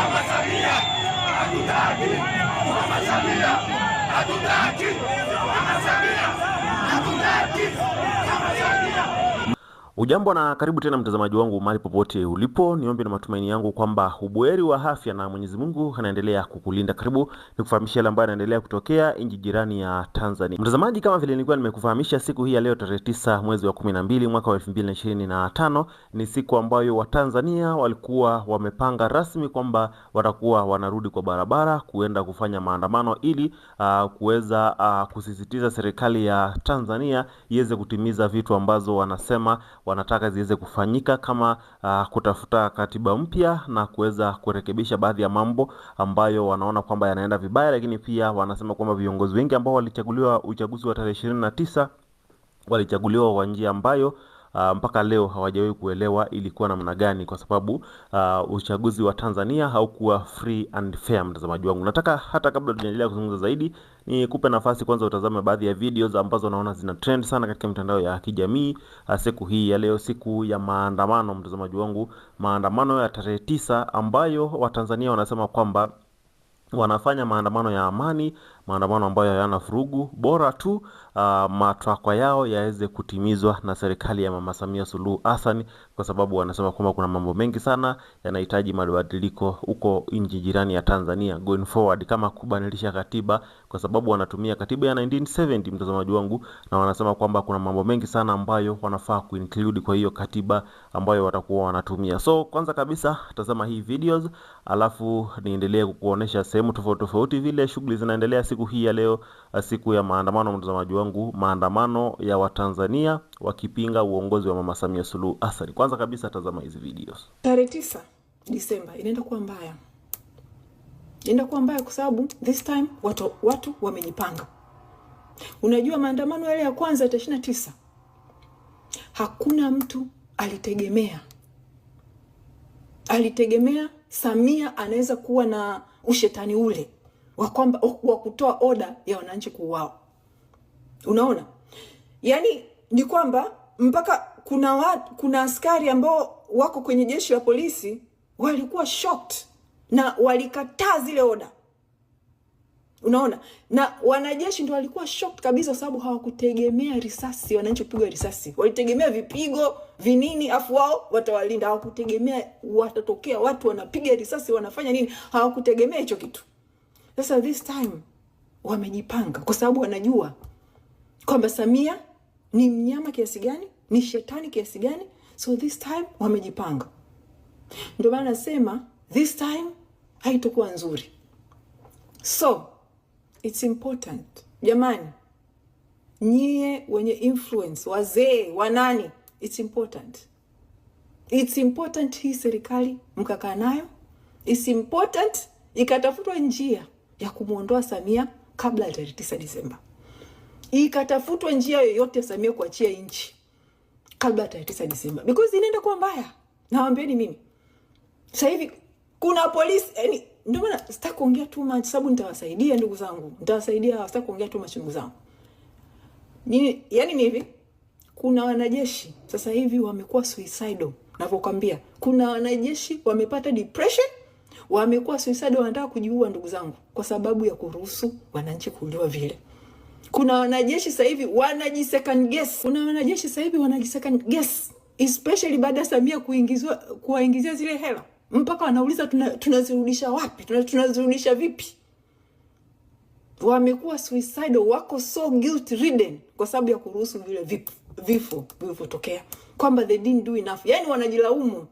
Mama Samia hatutaki, Mama Samia hatutaki, Mama Samia hatutaki, Mama Samia. Ujambo na karibu tena mtazamaji wangu mahali popote ulipo, niombe na matumaini yangu kwamba ubuheri wa afya na Mwenyezi Mungu anaendelea kukulinda. Karibu nikufahamisha yale ambayo yanaendelea kutokea nchi jirani ya Tanzania. Mtazamaji, kama vile nilikuwa nimekufahamisha, siku hii ya leo tarehe 9 mwezi wa 12 mwaka wa 2025 ni siku ambayo Watanzania walikuwa wamepanga rasmi kwamba watakuwa wanarudi kwa barabara kuenda kufanya maandamano ili kuweza kusisitiza serikali ya Tanzania iweze kutimiza vitu ambazo wanasema wanataka ziweze kufanyika kama kutafuta katiba mpya na kuweza kurekebisha baadhi ya mambo ambayo wanaona kwamba yanaenda vibaya, lakini pia wanasema kwamba viongozi wengi ambao walichaguliwa uchaguzi wa tarehe 29 walichaguliwa kwa njia ambayo mpaka leo hawajawahi kuelewa ilikuwa namna gani, kwa sababu uchaguzi wa Tanzania haukuwa free and fair. Mtazamaji wangu, nataka hata kabla tujaendelea kuzungumza zaidi, nikupe nafasi kwanza utazame baadhi ya videos ambazo naona zina trend sana katika mitandao ya kijamii siku hii ya leo, siku ya maandamano. Mtazamaji wangu, maandamano ya tarehe 9 ambayo Watanzania wanasema kwamba wanafanya maandamano ya amani, maandamano ambayo hayana vurugu, bora tu matakwa yao yaweze kutimizwa na serikali ya Mama Samia Suluhu Hassan, kwa sababu wanasema kwamba kuna mambo mengi sana yanahitaji mabadiliko huko nchi jirani ya Tanzania going forward, kama kubadilisha katiba, kwa sababu wanatumia katiba ya 1970 mtazamaji wangu, na wanasema kwamba kuna mambo mengi sana ambayo wanafaa kuinclude kwa hiyo katiba ambayo watakuwa wanatumia. So kwanza kabisa tazama hii videos, alafu niendelee kukuonesha sehemu tofauti tofauti vile shughuli zinaendelea siku hii ya leo, siku ya maandamano. Mtazamaji wangu, maandamano ya Watanzania wakipinga uongozi wa Mama Samia Suluhu Hassan. Kwanza kabisa tazama hizi videos. Tarehe 9 Disemba inaenda kuwa mbaya, inaenda kuwa mbaya kwa sababu this time watu wamejipanga. Unajua maandamano yale ya kwanza tarehe 29 hakuna mtu alitegemea Samia anaweza kuwa na ushetani ule wa kwamba wa kutoa oda ya wananchi kuuawa. Unaona, yaani ni kwamba mpaka kuna askari ambao wako kwenye jeshi la polisi walikuwa shocked na walikataa zile oda. Unaona, na wanajeshi ndio walikuwa shocked kabisa, kwa sababu hawakutegemea risasi, wananchi kupigwa risasi. Walitegemea vipigo vinini, afu wao watawalinda. Hawakutegemea watatokea watu wanapiga risasi, wanafanya nini, hawakutegemea hicho kitu. Sasa this time wamejipanga, kwa sababu wanajua kwamba Samia ni mnyama kiasi gani, ni shetani kiasi gani. So this time wamejipanga, ndio maana nasema this time haitakuwa nzuri. So it's important jamani, nyie wenye influence, wazee wanani, it's important, it's important hii serikali mkakaa nayo, it's important ikatafutwa njia ya kumwondoa Samia kabla ya tarehe 9 Disemba, ikatafutwa njia yoyote ya Samia kuachia nchi kabla ya tarehe 9 Disemba, because inaenda kuwa mbaya. Nawaambieni mimi sasa hivi kuna polisi yani, ndio maana sitaki kuongea too much, sababu nitawasaidia ndugu zangu, nitawasaidia. Sitaki kuongea too much ndugu zangu. Ni yani ni hivi, kuna wanajeshi sasa hivi wamekuwa suicidal, navyokwambia, kuna wanajeshi wamepata depression, wamekuwa suicidal, wanataka kujiua ndugu zangu, kwa sababu ya kuruhusu wananchi kuuliwa vile. Kuna wanajeshi sasa hivi wanaji second guess, kuna wanajeshi sasa hivi wanaji second guess, especially baada ya Samia kuingizwa kuwaingizia zile hela, mpaka wanauliza tunazirudisha wapi? Tunazirudisha vipi? Wamekuwa suicidal, wako so guilt ridden kwa sababu ya kuruhusu vile vifo vilivyotokea, kwamba they didn't do enough, yani wanajilaumu.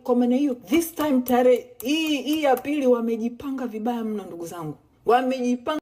Kwa maana hiyo this time tarehe hii ya pili wamejipanga vibaya mno, ndugu zangu, wamejipanga.